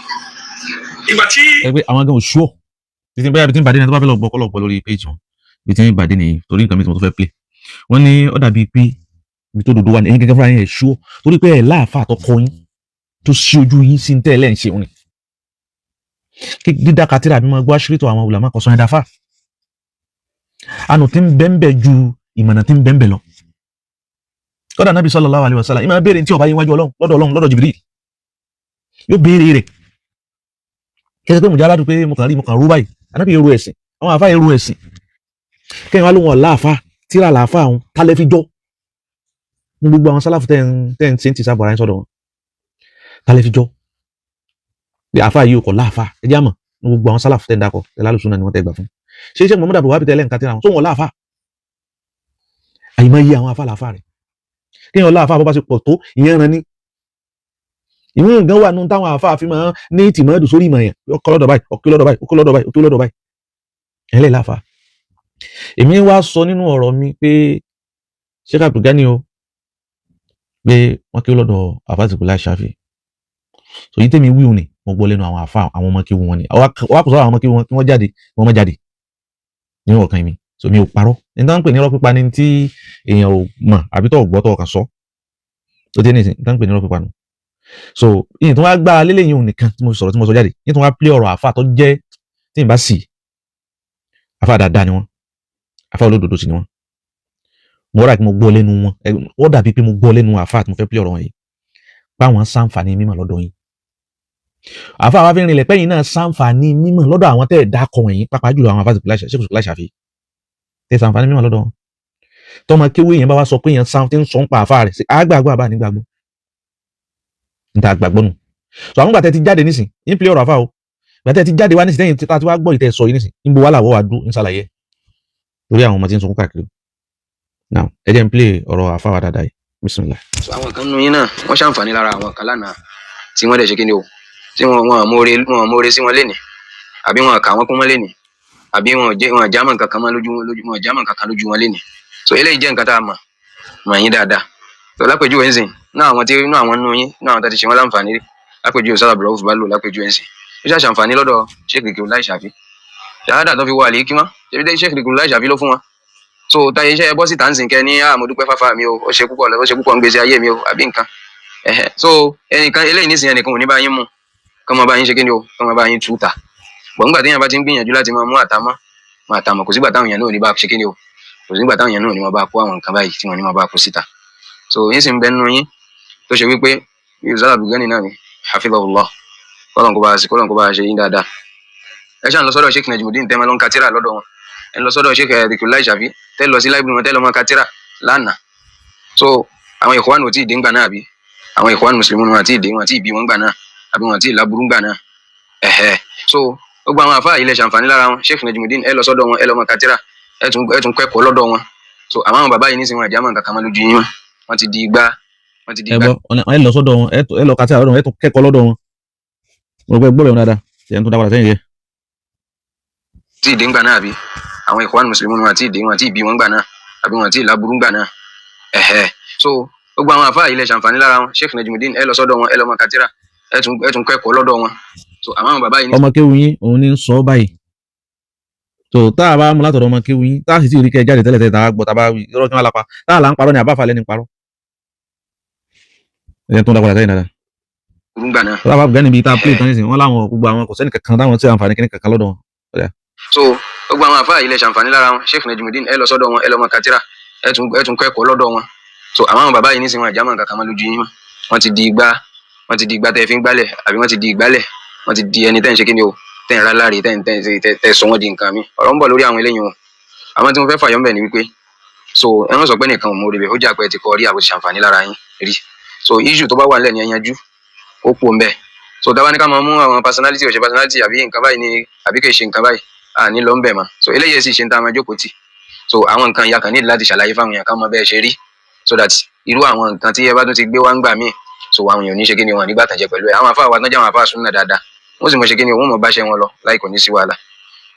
[SPEAKER 2] Ìgbà tí
[SPEAKER 1] Ẹ pé àwọn gan ò ṣúọ̀ títí bóyá ibi tí ń bàdé ní, tó bá fẹ́ lọ gbọ́, kọ́ lọ gbọ́ lórí page wọn. Ibi tí ń bàdé nìyí, torí nǹkan mi tí mo tó fẹ́ play, wọ́n ní ó dàbí pé ibi tó dodo wà ní. Ẹ̀yin gẹ́gẹ́ fúnra yín ẹ̀ ṣúọ̀, torí pé ẹ̀ láàfà tó kọ yín, tó ṣí ojú yín sí tẹ́ ẹ lẹ́ ń ṣe òun ni kí dídá katira bí máa gbọ́ àṣírí tó àwọn ulama kọ̀sán ẹ̀dá fà ànú tí ń bẹ́ńbẹ́ ju ìmọ̀nà tí ń bẹ́ńbẹ́ lọ. Kódà Nábì sallallahu alaihi wasallam ìmọ̀ béèrè tí ó bá yín wájú Ọlọ́run, lọ́dọ̀ Ọlọ́run, lọ́dọ̀ Jibril, yóò béèrè rẹ̀. Kẹsẹ̀ pé mùjá ládùn pé mo kàn rí, mo kàn rú báyìí. Anábì èrò ẹ̀sìn, àwọn àfa èrò ẹ̀sìn kẹ́yìn wá lóhun ọ̀la àfa tíra làáfà àwọn tálẹ́ fi jọ́ ní gbogbo àwọn sálàfù tẹ́ ń ṣe ń ti sábà ara yín sọ́dọ̀ wọn, tálẹ́ fi jọ́ bí àfa yìí ò kọ̀ láàfà. Ẹ jẹ́ àmọ̀ ní gbogbo àwọn sálàfù tẹ́ ń dakọ̀ tẹ́ lálùsùn náà ni wọ́n tẹ́ gbà fún. Ṣé iṣẹ́ Muhammad Abdul Wahab tẹ́lẹ̀ nǹkan tíra wọn tó wọn láàfà? Àyìnbá yí àwọn àfa làáfà rẹ̀ kéèyàn láàfà, bó bá ṣe pọ̀ tó ìyẹn ran ní ìwé nǹkan wà nù táwọn àfa fi máa ní tìmọ́dù sórí ìmọ̀ yẹn. Ọkọ lọ́dọ̀ báyìí, ọkọ lọ́dọ̀ báyìí, ọkọ lọ́dọ̀ báyìí, ọkọ lọ́dọ̀ báyìí, ẹ̀lẹ́ láàfà. Èmi wá sọ nínú ọ̀rọ̀ mi pé Sheikh Abdulgani o, pé wọ́n kí lọ́dọ̀ àfa Zikulai Shafi. So yìí tèmi wíwù ni mo gbọ́ lẹ́nu àwọn àfa, àwọn ọmọ kéwù wọn ni wọ́n kò sọ àwọn ọmọ kéwù wọn kí wọ́n jáde, kí wọ́n má jáde nínú ọkàn mi. So mi ò parọ́. Ní táwọn ń pè ní irọ́ pípa ni tí èèyàn ò mọ̀ àbí tó gbọ́ tó kàn sọ tó dé nísìn, táwọn ń pè ní irọ́ pípa nù. So ìyẹn tó wá gbá lélẹ́yìn òun nìkan tí mo sọ̀rọ̀, tí mo sọ jáde, ìyẹn tó wá pílẹ̀ ọ̀rọ̀ àfa tó jẹ́ tí n bá sì àfa dáadáa ni wọ́n, àfa olódodo sì ni wọ́n. Mo rà kí mo gbọ́ lẹ́nu wọn, ó dàbí pé mo gbọ́ lẹ́nu àfa tí mo fẹ́ pílẹ̀ ọ̀rọ̀ wọn yìí, báwọn ṣàǹfààní mímọ̀ lọ́dọ̀ yín. Àfa wa fi rinlẹ̀ pẹ́yìn náà ṣàǹfààní mímọ̀ lọ́dọ̀ àwọn tẹ́ ẹ̀ dákọ̀ wọ̀nyí, pàápàá jùlọ àwọn àfa Zikulai Shafi, tẹ́ ṣàǹfààní mímọ̀ lọ́dọ̀ wọn. Tọmọ kéwé yẹn bá wá sọ pé yẹn tí ń sọ ń pa àfa rẹ̀ sí àgbàgbọ́ àbá nígbàgbọ́ níta àgbàgbọ́ nù. So àwọn gbàtẹ́ ti jáde nísìn ní pílẹ̀ ọ̀rọ̀ àfa o, gbàtẹ́ ti jáde wá nísìn, tẹ́yìn tí wá gbọ́ ìtẹ́ sọ yìí nísìn, níbo wà láwọ̀ wá dún ń ṣàlàyé lórí àwọn ọmọ tí ń sunkún káàkiri. Now ẹ jẹ́ n play ọ̀rọ̀ àfa wa dáadáa yìí. Bismillah.
[SPEAKER 3] So àwọn kan nínú yín náà, wọ́n ṣàǹfààní lára àwọn kan lánàá tí wọ́n dẹ̀ ṣe kíni o, tí wọ́n mórè sí wọn lénìí, àbí wọn kà wọ́n kún mọ́ lénìí, àbí wọn jẹ́ wọn jámọ́ nǹkan kan mọ́ lójú wọn, jámọ́ nǹkan kan lójú wọn lénìí. So eléyìí jẹ́ nǹkan tá a mọ̀ mọ̀ yín dáadáa. So lápèjúwe ń sìn náà, àwọn tí inú àwọn nínú yín náà, àwọn tá ti ṣe wọ́n láǹfààní rí, lápèjúwe sábà bùrọ̀ fún bá lò lápèjúwe ń sìn, ó ṣàṣàǹfààní lọ́dọ̀ Sheikh Zikrullah Shafi, ṣahada tó fi wọ àlè kímọ́, ṣebí dé Sheikh Zikrullah Shafi ló fún wọn. So táyé iṣẹ́ bọ́ síta ń sìn kẹ́ ní, ah, mo dúpẹ́ fáfá mi o, ó ṣe púpọ̀, ó ṣe púpọ̀ ń gbèsè ayé mi o, àbí nǹkan ẹ̀hẹ̀. So ẹnìkan eléyìí nísìnyẹn, ẹnìkan ò ní bá yín mú kọ́ máa bá yín ṣe kí ni o, kọ́ máa bá yín tú ta bọ̀. Nígbà téèyàn bá ti ń gbìyànjú láti máa mú àtàmọ́ máa tàmọ̀, kò sígbà táwọn èèyàn náà ò ní bá ṣe kí ni o, kò sígbà táwọn èèyàn náà ò ní máa bá kó àwọn nǹkan báyìí tí wọ́n ní máa bá kó síta. So yín sì ń bẹ nínú yín tó ṣe wípé bí Ustaz Abdulgani náà ni, hafidhahullah, kọ́lọ́n kó bá ṣe yín dáadáa. Ẹ ṣáà ń lọ sọ́dọ̀ Sheikh Najmudeen, tẹ́ máa lọ ń ka tírà lọ́dọ̀ wọn. Ẹ lọ sọ́dọ̀ Sheikh Zikrullah Shafi, tẹ́ lọ sí library wọn, tẹ́ lọ máa ka tírà lánàá. So àwọn Ikhwan ò tí ì dé ńgbà náà, àbí àwọn Ikhwan Muslimun wọn àti ìdè wọn àti ìbí wọn ńgbà náà, àbí wọn àti ìlàbúrú ńgbà náà ẹ̀hẹ́. So gbogbo àwọn àfáà ilẹ̀ ṣàǹfààní lára wọn. Sheikh Najmudeen, ẹ lọ sọ́dọ̀ wọn, ẹ lọ máa ka tírà, ẹ tún kẹ́kọ̀ọ́ lọ́dọ̀ wọn. So àwọn àwọn bàbá yìí nísìnyí, wọn àjámọ̀ nǹkan kan mọ́ lójú yín mọ́, wọ́n ti di igbá, wọ́n ti di
[SPEAKER 1] Ẹ
[SPEAKER 3] igbá.
[SPEAKER 1] gbọ́, ẹ lọ sọ́dọ̀ wọn, ẹ lọ kàtí àlọ́dọ̀ wọn, ẹ tún kẹ́kọ̀ọ́ lọ́dọ̀ wọn. Mo rò pé gbọ́ bẹ̀rù dáadáa, ẹ̀ ń tún dá padà sẹ́yìn yẹ.
[SPEAKER 3] Tí ìdè ńgbà náà, àbí àwọn Ikhwan Muslimun wọn àti ìdè wọn àti ìbí wọn ńgbà náà, àbí wọn àti ìlàbúrú ńgbà náà ẹ̀hẹ́. So gbogbo àwọn àfáà ilẹ̀ ṣàǹfààní lára wọn. Sheikh Najmudeen, ẹ lọ sọ́dọ̀ wọn, ẹ lọ máa ka tírà, ẹ tún kẹ́kọ̀ọ́ lọ́dọ̀ wọn. So àwọn àwọn bàbá yìí ní
[SPEAKER 1] Ọmọ kéwu yín òun ní ń sọ báyìí tó tá a bá mú látọ̀dọ̀ ọmọ kéwu yín, tá a sì ti rí kẹ́ jáde tẹ́lẹ̀ tẹ́lẹ̀, tá a gbọ́, tá a bá wí irọ́ kí wọ́n lápá, tá a là ń parọ́ ní àbáfà lẹ́ni parọ́. Ẹ tún dá padà sẹ́yìn dáadáa.
[SPEAKER 3] Ńgbà náà.
[SPEAKER 1] Tá a bá gbẹ́ níbi tá a play tán nísìnyí, wọ́n láwọn gbogbo àwọn kò sẹ́ni kankan táwọn tí àǹfààní kíní kankan lọ́dọ̀ wọn.
[SPEAKER 3] So gbogbo àwọn àfáà ilẹ̀ ṣàǹfààní lára wọn. Sheikh Najmudeen, ẹ lọ sọ́dọ̀ wọn, ẹ lọ máa ka tírà, ẹ tún kẹ́kọ̀ọ́ lọ́dọ̀ wọn. So àwọn àwọn bàbá yìí nísìnyí, wọn àjámọ̀ nǹkan kan mọ́ lójú yín mọ́, wọ́n ti di igbá, wọ́n ti di igbá tẹ́ ẹ fi ń gbálẹ̀, àbí wọ́n ti di ìgbálẹ̀, wọ́n ti di ẹni tẹ́ ń ṣe kí ni o. Tẹ́ ń ráláre, tẹ́ ń tẹ́ tẹ́ sọ wọ́n di nǹkan mi. Ọ̀rọ̀ ń bọ̀ lórí àwọn eléyìí wọn. Àwọn tí mo fẹ́ fàyọ́ ń bẹ̀ ni wípé, so ẹ má sọ pé nìkan ò mú orí bẹ̀, ó jà pé ẹ ti kọ rí àbò ti ṣàǹfààní lára yín rí. So issue tó bá wà nílẹ̀ ni ẹ yanjú, ó kú ń bẹ̀. So tá a bá ní ká máa mú àwọn personality, ò ṣe personality àbí nǹkan báyìí ni àbí kì í ṣe nǹkan báyìí, à ní lọ ń bẹ̀ mọ́. So eléyìí sì ṣe ń tá a máa jókòó tì. So àwọn nǹkan ìyá kan ní láti ṣàlàyé fáwọn èèyàn ká mọ bẹ́ẹ̀ ṣe rí, so that irú àwọn nǹkan tí ẹ bá tún ti gbé wá ń gbà míì, so àwọn èèyàn ò ní ṣe kí ni, wọn nígbà tàjẹ pẹ̀lú ẹ. Àwọn afáà wa tán jẹ́ àwọn afáà súnà dáadáa, wọ́n sì mọ̀ ṣe kí ni, wọ́n mọ̀ báṣẹ́ wọn lọ láì kò ní sí wàhálà.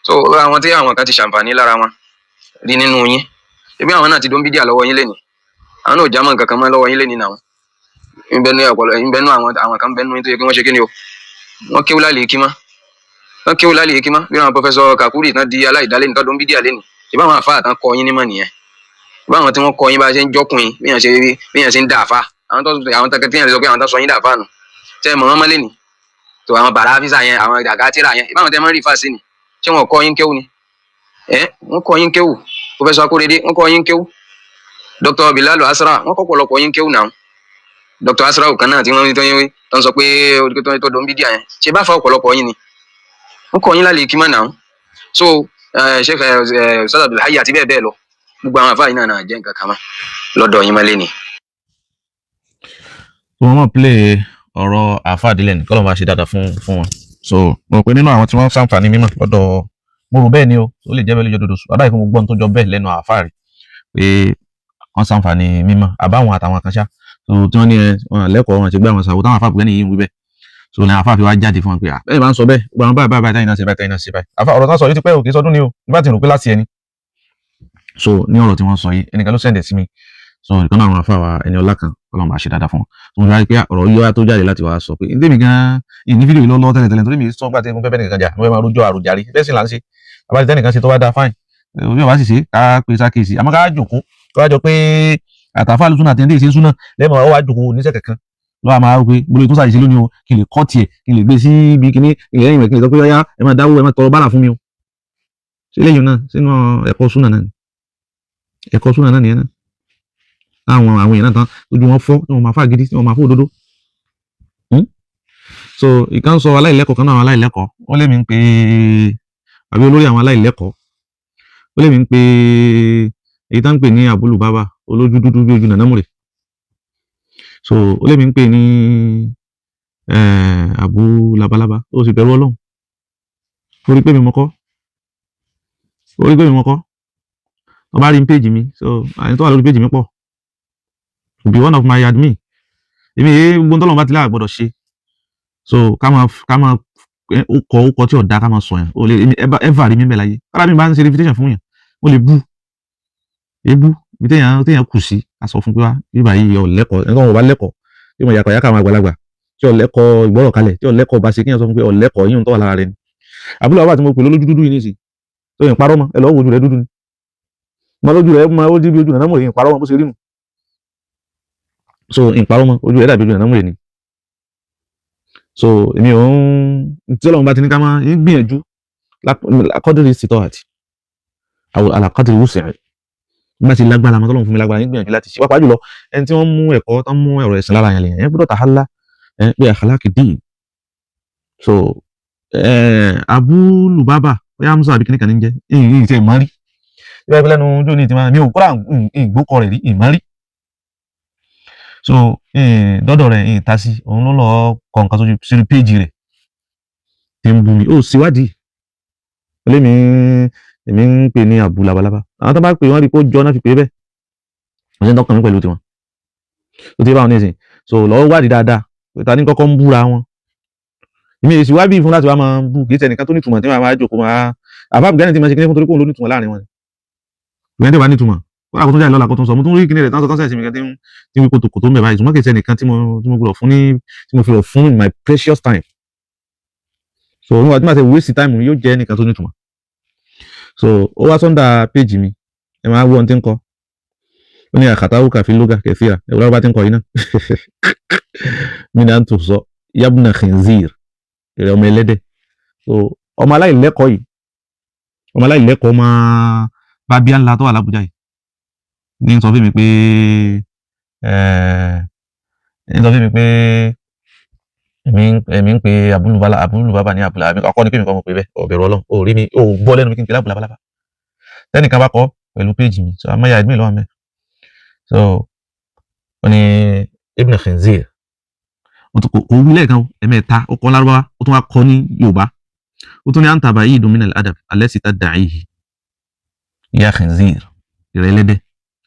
[SPEAKER 3] So àwọn tí àwọn kan ti ṣàǹfààní lára wọn rí nínú yín, ebi àwọn náà ti dún bídíà lọ́wọ́ yín lénìí, àwọn náà ò jámọ́ nǹkan kan mọ́ lọ́wọ́ yín lénìí náà. Nbẹnu ọpọlọ nbẹnu àwọn kan bẹnu tó yẹ kí wọ́n ṣe kí ni o, wọ́n kéwú lálẹ́ kí mọ́, wọ́n kéwú lálẹ́ kí mọ́, bí àwọn Professor Kakuri tán di aláìdálé nǹkan dún bídíà lénìí. Ìbá àwọn àfáà tán kọ́ yín nímọ̀ nìyẹn, ìbá àwọn tí wọ́n kọ́ yín bá ṣe ń jọ́kùn yín, bí yàn ṣe ń dà àfáà, àwọn tó àwọn tó tí yàn sọ pé àwọn tó sọ yín dà àfáà nù, tẹ́ ẹ mọ̀ wọ́n mọ́ lénìí tó àwọn bàrà físà yẹn, àwọn dàgátìrà yẹn, ìbá àwọn tẹ́ mọ́ rí fà sí ni, ṣé wọn kọ́ yín kéwú ni? Ẹ wọ́n kọ́ yín kéwú. Professor Akorede, wọ́n kọ́ yín kéwú. Dr. Bilal Asra, wọ́n kọ́ pọ̀lọpọ̀ yín kéwú náà. Dr. Asra kan náà tí wọ́n tó ń sọ pé tó dùn bídíà yẹn, ṣe bá fa ọ̀pọ̀lọpọ̀ yín ni, wọ́n kọ́ yín lálẹ́ kímọ̀ náà. So Sheikh Ustaz Abdulhayy àti bẹ́ẹ̀ bẹ́ẹ̀ lọ, gbogbo àwọn àfáà yìí náà jẹ́ nǹkan kan mọ́ lọ́dọ̀ yín mọ́lẹ́ ni.
[SPEAKER 1] Wọ́n mọ̀ play ọ̀rọ̀ àáfàá dílẹ̀ ní kọ́lọ́ máa ṣe dáadáa fún wọn. So mo rò pé nínú àwọn tí wọ́n ṣàǹfààní mímọ̀ lọ́dọ̀, mo rò bẹ́ẹ̀ ni o, ó lè jẹ́ bẹ́ẹ̀ lójó dodo sùn adáyé fún mo gbọ́n tó jọ bẹ́ẹ̀ lẹ́nu àáfàá rẹ̀ pé wọ́n ṣàǹfààní mímọ̀ àbáwọn àtàwọn kan ṣá. So tí wọ́n ní ẹ wọn lẹ́kọ̀ọ́, wọn ti gbé àwọn sàwọ́ táwọn àáfàá pé ní yìí ń wí bẹ́ẹ̀. So ní àáfàá fi wá jáde fún wọn pé bẹ́ẹ̀ bá ń sọ bẹ́ẹ̀, gbogbo àwọn báyìí báyìí báyìí táyìn náà ṣe báyìí, táyìn náà ṣe báyìí. Àáfàá, ọ̀rọ̀ tán sọ yìí ti pẹ́ o, kì í sọdún ni o, nígbà tí n rò pé láti ẹni. So ní ọ̀rọ̀ tí wọ́n sọ yìí, ẹnìkan ló send ẹ̀ sí mi. So ìkan náà àwọn àáfàá wa, ẹni ọlá kan, Ọlọ́run bá ṣe dáadáa fún wọn. So mo rí pé ọ̀rọ̀ yíwá tó jáde láti wá sọ pé ndé mi gan ní fídíò yìí lọ́wọ́ tẹ́lẹ̀ tẹ́lẹ̀, torí mi sọ gbà tí mo fẹ́ bẹ́ẹ̀ nìkan jà, mo fẹ́ máa rojọ́ àròjàre bẹ́ẹ̀ sì là ń ṣe. Àbájá tẹ́nìkan ṣe tó bá dáa, fine, òbí ọba sì ṣe ká pè sákèsì, àmọ́ ká jòkó ká wá jọ pé àtàfà lùsùn àti ẹni tí ì ṣe súnà lẹ́mọ̀ ọ wá jòkó oníṣẹ́ kankan lọ́wọ́, àmọ́ àwọn pé mo lè tún ṣàṣìṣe lónìí o, kí n lè kọ́ tiẹ̀, kí n lè gbé sí ibi kíní ìlẹ́yìn rẹ̀, kí n lè sọ pé ọyá, ẹ máa dáwó, ẹ máa tọrọ bárà fún mi o. Ṣé lẹ́yìn náà sínú ẹ̀kọ́ súnà náà ni? Ẹ̀kọ́ súnà náà nìyẹn náà. Àwọn èèyàn náà tán ojú wọn fọ́, tí wọ́n máa fà gidi, tí wọ́n máa fọ́ òdodo. So ìkan sọ aláìlẹ́kọ̀ọ́ kan náà, àwọn aláìlẹ́kọ̀ọ́ wọ́n lé mi ń pè àbí olórí àwọn aláìlẹ́kọ̀ọ́, ó lé mi ń pè èyí tá ń pè ní àbúlù bábà olójú dúdú bí ojú nànámùrè. So ó lé mi ń pè ní àbú labalábá. Ó sì bẹ̀rù Ọlọ́run, ó rí pé mi mọ́kọ́, ó rí pé mi mọ́kọ́, tó bá rí péjì mi. So àyìn tó wà lórí péjì mi pọ̀, be one of my admin. Èmi èyí gbogbo tọ́lọ́run bá ti láà gbọ́dọ̀ ṣe. So ká máa ó kọ tí ọ̀dà ká máa sọ yẹn, ó lè èmi ever rí mi bẹ̀ láyé. Kọ́lá mi bá ń ṣe invitation fún yẹn, mo lè bú ebú ibi téèyàn kù sí, a sọ fún pé wá bíbá yìí ọ̀ lẹ́kọ̀ọ́, ẹni tó wọn bá lẹ́kọ̀ọ́ tí mo yàkọ̀ yàkọ̀ àwọn àgbàlagbà tí ọ̀ lẹ́kọ̀ọ́ ìgbọ́rọ̀ kalẹ̀, tí ọ̀ lẹ́kọ̀ọ́ bá ṣe, kéèyàn sọ fún pé ọ̀ lẹ́kọ̀ọ́ yíyún tó wà lára rẹ ni. Àbúrò àwọn àti mo pè lólójú dúdú yìí nísì tó yẹn parọ́ mọ́, ẹ lọ́wọ́ ojú rẹ dúdú ni mo lójú rẹ mọ, ó dí bí ojú nàná mọ̀, yìí parọ́ mọ́ bó ṣe rí nù. So ìparọ́ mọ́, ojú rẹ dàbí ojú nàná mọ̀ ni. So èmi ò ń tí Ọlọ́run bá ti ní ká máa ń gbìyànjú lákọ́dúrì sítọ́ àti àlàkọ́dúrì wùsẹ̀ bá ti lágbára mọ́, tọ́lọ́run fún mi lágbára, ń gbìyànjú láti ṣe, pàápàá jùlọ ẹni tí wọ́n mú ẹ̀kọ́ tán, mú ẹ̀rọ ẹ̀sìn lára yẹn lèyàn ẹ̀ gbọ́dọ̀ tàhálà ẹ̀ pé àkàlákì dín. So Abu Lubaba bóyá Hamza àbí kíníkan ní jẹ́ ìyìn ìṣe ìmọ̀rí ìbá ìpínlẹ̀ nu ojú ní ìtìmọ̀ mi ò kọ́ra ìgbókọ̀ rẹ̀ rí ìmọ̀rí. So dọ́dọ̀ rẹ̀ ìta sí òun ló lọ́ọ́ kọ nǹkan sójú sórí péjì rẹ̀ tí ń bu mi, ó síwádìí lémi èmi ń pè ní Abu Labalábá. Àwọn tó bá pè wọ́n rí pé ó jọ náà fi pè é bẹ́ẹ̀, wọ́n ṣe ń tọkàn mí pẹ̀lú tiwọn ó ti bá wọn nísìn. So lọ́wọ́ wádìí dáadáa pé ta ní kọ́kọ́ ń búra wọn. Èmi èsì wá bí fún láti wá máa bú, kì í ṣe ẹnìkan tó nítumọ̀ tí wọ́n máa jókòó máa àbá àbùgánì tí máa ṣe kíní fún, torí pé òun ló nítumọ̀ láàrin wọn. Ìgbẹ́ni tí ò bá nítumọ̀ kó tó jáde lọ́la kó tó sọ, mo tún rí kíní rẹ̀ tán sọ tán sẹ̀sìn mi kan tí ń wí kòtò ń bẹ̀ báyìí, ṣùgbọ́n kì í ṣe ẹnìkan tí mo gbọ́dọ̀ fún ní tí mo fi rọ̀ fún my precious time. So nígbà tí màá ṣe waste time mi, yóò jẹ́ ẹnìkan tó nítumọ̀. So ó wá sọ́ndà péjì mi, ẹ máa wọ́n tí ń kọ́, ó ní àkàtàwù kàfi lóga kẹfìrà ẹ wọ́n bá ti ń kọ́ yìí náà mi náà tó sọ yabuna khinzir, èrè ọmọ ẹlẹ́dẹ̀. So ọmọ aláìlẹ́kọ̀ọ́ yìí, ọmọ aláìlẹ́kọ̀ọ́ máa bá bíá ńlá tó wà lábújá yìí ní sọ fún mi pé ní sọ fún mi pé Èmi ń pe abúlùbálà abúlùbábà ní abúlà àbí ọkọ ní pé mi kọ́ mo pè bẹ́ẹ̀. Ọ̀bẹ̀rù Ọlọ́run ò rí mi, ò gbọ́ lẹ́nu mi kí n pè lábùlábálà. Tẹ́nìkan bá kọ́ pẹ̀lú péjì mi, so amáyà admin lọ́wọ́ mẹ́. So ó ní Ibn Khinzir, ó tún kò wí lẹ́ẹ̀kan o, ẹ̀mẹ́ta ó kọ́ lárúbáwá, ó tún wá kọ́ ní Yorùbá. Ó tún ní anta ba'idun min al-adab allati tadda'ihi ya Khinzir, ìrẹ́lẹ́dẹ̀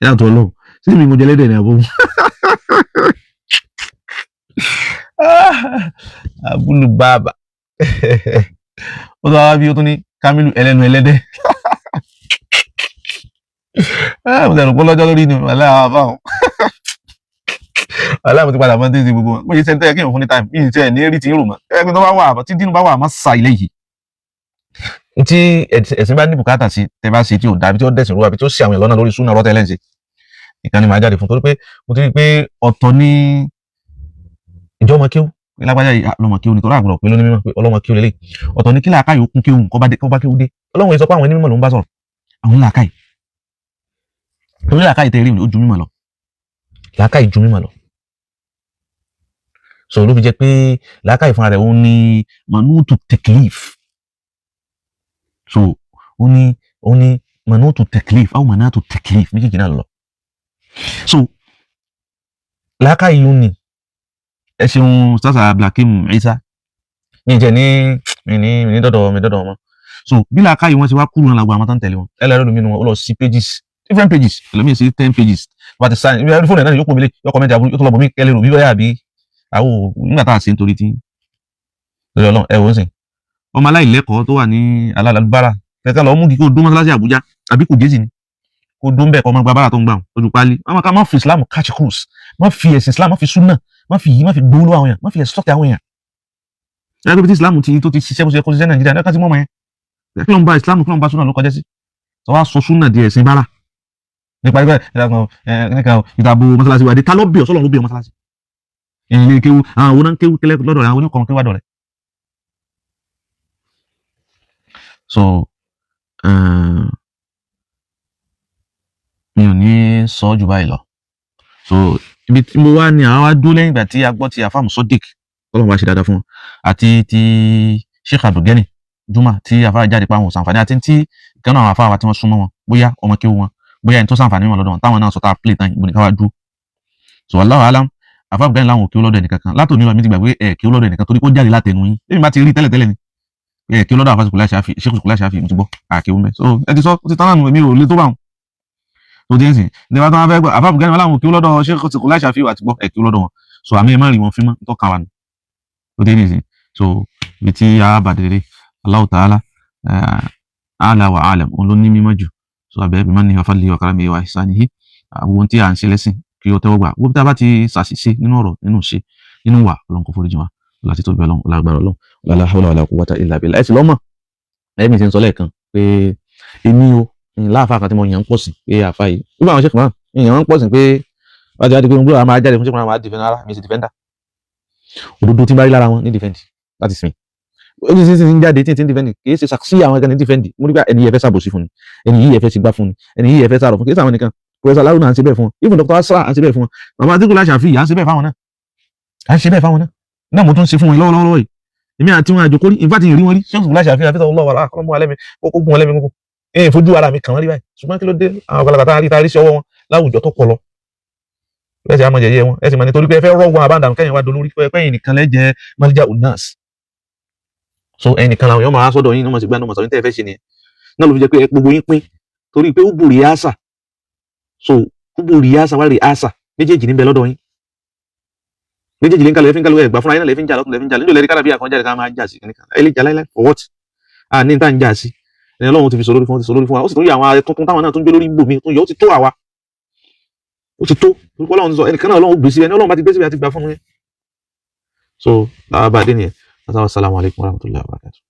[SPEAKER 1] yàtọ̀ Ọlọ́run sí mi, mo jẹ lẹ́dẹ̀ ní àbọ̀ abúlùbábà. Ó tún wá bí ó tún ní Kamilu ẹlẹ́nu ẹlẹ́dẹ̀. Mo tẹ̀rù pé lọ́jọ́ lórí ni wàhálà àwọn àbáwọn wàhálà. Mo ti padà mọ́ títí gbogbo wọn. Mo yẹ sẹ́ńtẹ́ kí n fún ní time mi ì tẹ́ ẹ̀ ní rí ti ń rò mọ́ ẹ pé tó bá wà, tí dínú bá wà má sa ilé yìí. Tí ẹ̀sìn bá ní bùkátà sí tẹ bá ṣe tí ò dàbí tí ó dẹ̀sìn rú àbí tí ó ṣe àwọn ìlọ́nà lórí súnà rọ́tẹ́ lẹ́ǹsì ìkànnì máa jáde fún, torí pé mo ti rí i pé ọ̀tọ̀ ní ìjọ ọmọ kéwú lágbájá yìí, lọmọ kéwú nítorí àgbọ̀dọ̀ pé lóní mímọ̀ pé ọlọ́mọ kéwú lélẹ̀. Ọ̀tọ̀ ní kí làákàyè ó kún kéwú kọ́ bá dé, kọ́ bá kéwú dé. Ọlọ́run yìí sọ pé àwọn onímọ̀ ló ń bá sọ̀rọ̀, àwọn làákàyè, torí làákàyè tẹ rí ó ju mímọ̀ lọ, làákàyè ju mímọ̀ lọ. So ló fi jẹ́ pé làákàyè fúnra rẹ̀ ó ní manutu teklif. So ó ní manutu teklif àwọn manatu teklif méjèèjì náà lọ. So làákàyè yìí ó ní. Ẹ ṣeun, Ustaz Abdulhakeem Isa. Mi jẹ ní mi ní mi ní dọdọ mi dọdọ wọn. So bí làákàyè wọn ti wá kúrò náà làgbà àwọn tó ń tẹ̀lé wọn, ẹ lẹ́rọ mi nù wọn, ó lọ sí pages, different pages, ẹlòmíì sí 10 pages wọ́n ti sáyìn ibi fóònù ẹ̀ náà, yóò pọ̀ mí lé, yóò comment àbúrò, yóò tó lọ bọ̀ mí kẹ́lẹ́ rò bí báyà bí àwọn nígbà tá a ṣe nítorí tí lórí Ọlọ́run. Ẹ wò ó sìn ọmọ aláìlẹ́kọ̀ọ́ tó wà ní alálàbára kẹ̀kẹ́ lọ mú kí kó dún mọ́sálásí Àbújá àbí kò jésì ni kó dún bẹ́ẹ̀, kọ́ ọmọ gba bára tó ń gbà wọn lójú pálí. Wọn ká má fi Islam catch cruise, má fi ẹ̀sìn Islam, má fi súnà, má fi yìí, má fi gbowó lọ́wọ́ àwọn èèyàn, má fi extort àwọn èèyàn. Ẹgbẹ́ bí tí Islam ti tó ti ṣiṣẹ́ bó ṣe kó ṣiṣẹ́ Nàìjíríà ní ká ti mọ́ ọmọ yẹn, kí ló ń ba Islam, kí ló ń ba súnà ló kọjá sí sọ wá sọ súnà di ẹ̀sìn bára nípa ẹgbẹ́ ẹ̀ka ìdàbò mọ́sálásí wa dé. Ta ló bí ọ sọ́lọ́ ló bí ọ mọ́sálásí ilé kéwú? Àwọn oná kéwú kẹlẹ́ lọ́dọ̀ rẹ̀, àwọn oníkọ̀ọ́ kéwú àdọ̀ rẹ̀. So mi ò ní sọ jù báyìí lọ. So ibi tí mo wá ní àwọn wá dúró lẹ́yìn ìgbà tí a gbọ́ ti àfàmù Sodiq, Ọlọ́run bá ṣe dáadáa fún wọn, àti ti Sheikh Abdulgani Juma tí àfáà jáde pa àwọn òsànfàní, àti tí ìkànnì àwọn àfáà wa tí wọ́n súnmọ́ wọn, bóyá ọmọ kéwú wọn, bóyá ẹni tó sànfàní wọn lọ́dọ̀ wọn, táwọn náà sọ tá a play tán, ìbò nìkan wá dúró. So wallahu alam. Àfáà Abdulgani láwọn ò kéwú lọ́dọ̀ ẹnìkankan látòní lọ. Mi ti gbàgbé ẹ̀ kéwú lọ́dọ̀ ẹnìkan torí kó jáde látẹnu yín. Bí mi bá ti rí tẹ́lẹ̀tẹ́lẹ̀ ni ẹ̀ kéwú lọ́dọ̀ àfáà Sùkúlá Ṣáfì, Sheikh Sùkúlá Ṣáfì, mo ti gbọ́ àkéwú mẹ́. So ẹ ti sọ, ó ti tán náà nù, èmi ò lè tó bá wọn tó dé nsìn ní bá tó wọn fẹ́ gbọ́. Àfáà Abdulgani wọn láwọn ò kéwú lọ́dọ̀ Sheikh Sùkúlá Ṣáfì, àti gbọ́ ẹ̀ kéwú lọ́dọ̀ wọn. So àmì ẹ̀ má rí wọn fín mọ́ tọ́ka wa nù tó dé nìsín. So ibi tí a bá dé, Allahu ta'ala a'la wa a'lam, òun ló ní mímọ́ jù. So abẹ́ bí mannihi wa fadlihi wa karamihi wa ihsanihi, àwọn ohun tí à ń ṣe lẹ́sìn kí o tẹ́wọ́ gbà. Gbogbo tí a bá ti ṣàṣìṣe nínú ọ̀rọ̀, nínú ṣe, nínú wà, Ọlọ́run kó foríjì wa. Láti tóbi Ọlọ́run, lágbára Ọlọ́run, la hawla wala quwwata illa billah. Ẹ sì lọ́mọ̀ ẹ̀mí ti ń sọ lẹ́ẹ̀kan pé èmi o láàfáà kan tí mo yàn ń pọ̀ sí pé àfa yìí nígbà àwọn ṣèkùnmá yàn ń pọ̀ sí pé wọ́n ti wá di pé gbọ́dọ̀ máa jáde fún ṣèkùnmá máa defend ara mi sí defender òdodo tí ń bá rí lára wọn ní defend láti sinmi ó ti ti ń jáde tí ń defend. Kì í ṣe ṣàkíyè àwọn ẹgbẹ́ ní defend. Mo rí pé ẹni yìí ẹ fẹ́ ṣàbòsí fún ni, ẹni yìí ẹ fẹ́ ṣìgbà fún ni, ẹni yìí ẹ fẹ́ sàrọ̀ fún. Kì í ṣe àwọn nìkan. Professor Alárùnà à ń ṣe bẹ́ẹ̀ fún wọn, even Dr. Asra à ń ṣe bẹ́ẹ̀ fún wọn, bàbá Atiku Láṣàfì à ń ṣe bẹ́ẹ̀ fáwọn náà, à ń ṣe bẹ́ẹ̀ fáwọn náà náà. Mo tún ṣe fún wọn lọ́wọ́lọ́wọ́ yìí. Èmi àti wọn àjòkó rí, in fact ìrí wọn rí. Ṣéǹsì Láṣàfì àfi tọ́wọ́ lọ́wọ́ àkọ́mọ́ alẹ́ mi kó gún wọn lẹ́mi kókó ẹ̀yìn fojú ara mi kàn wọ́n rí báyìí. Ṣùgbọ́n kí ló dé àwọn ọ̀gá tá a rí sí ọwọ́ wọn láwùjọ tó pọ̀ lọ ẹ sì àmọ̀ jẹ̀yẹ wọn, ẹ sì mọ̀ nítorí pé ẹ fẹ́ rọ́gbọ́n àbádànù kẹ́yìn wá dolórí pé ẹ̀yin nìkan lẹ́jẹ̀ mọ́lẹ́jà unas. So ẹ̀yin nìkan làwọn èèyàn máa sọ́dọ̀ yín ní wọ́n sì gbá ní wọ́n sọ ní tẹ́ ẹ fẹ́ ṣe nìyẹn náà ló fi jẹ́ pé gbogbo yín pín torí pé ó bùrì àṣà. So ó bùrì àṣà wá rí àṣà méjèèjì níbẹ̀ lọ́dọ̀ yín, méjèèjì lè ń kalẹ̀ fi ń kalẹ̀ ẹgbà fúnra yín náà lè fi ń jà lọ́tún, lè fi ń jà níjọ́ lẹ́rí kára bí àkànjáde ká máa jà sí kìnìkan ẹ lè jà láíláí. For what? À ní tá ń jà sí ẹni Ọlọ́run ti fi sọ lórí fún wa, ti sọ lórí fún wa, ó sì tún yẹ àwọn tuntun táwọn náà tún gbé lórí ibòmí tó yẹ. Ó ti tó àwa, ó ti tó. Orúkọ Ọlọ́run ti sọ ẹnìkan náà, Ọlọ́run ó gbé síbẹ̀, ẹni Ọlọ́run bá ti gbé síbẹ̀ àti gbà fún un yẹn. So làwọn bá dé nìyẹn. Assalamu alaikum warahmatullahi wabarakatuh.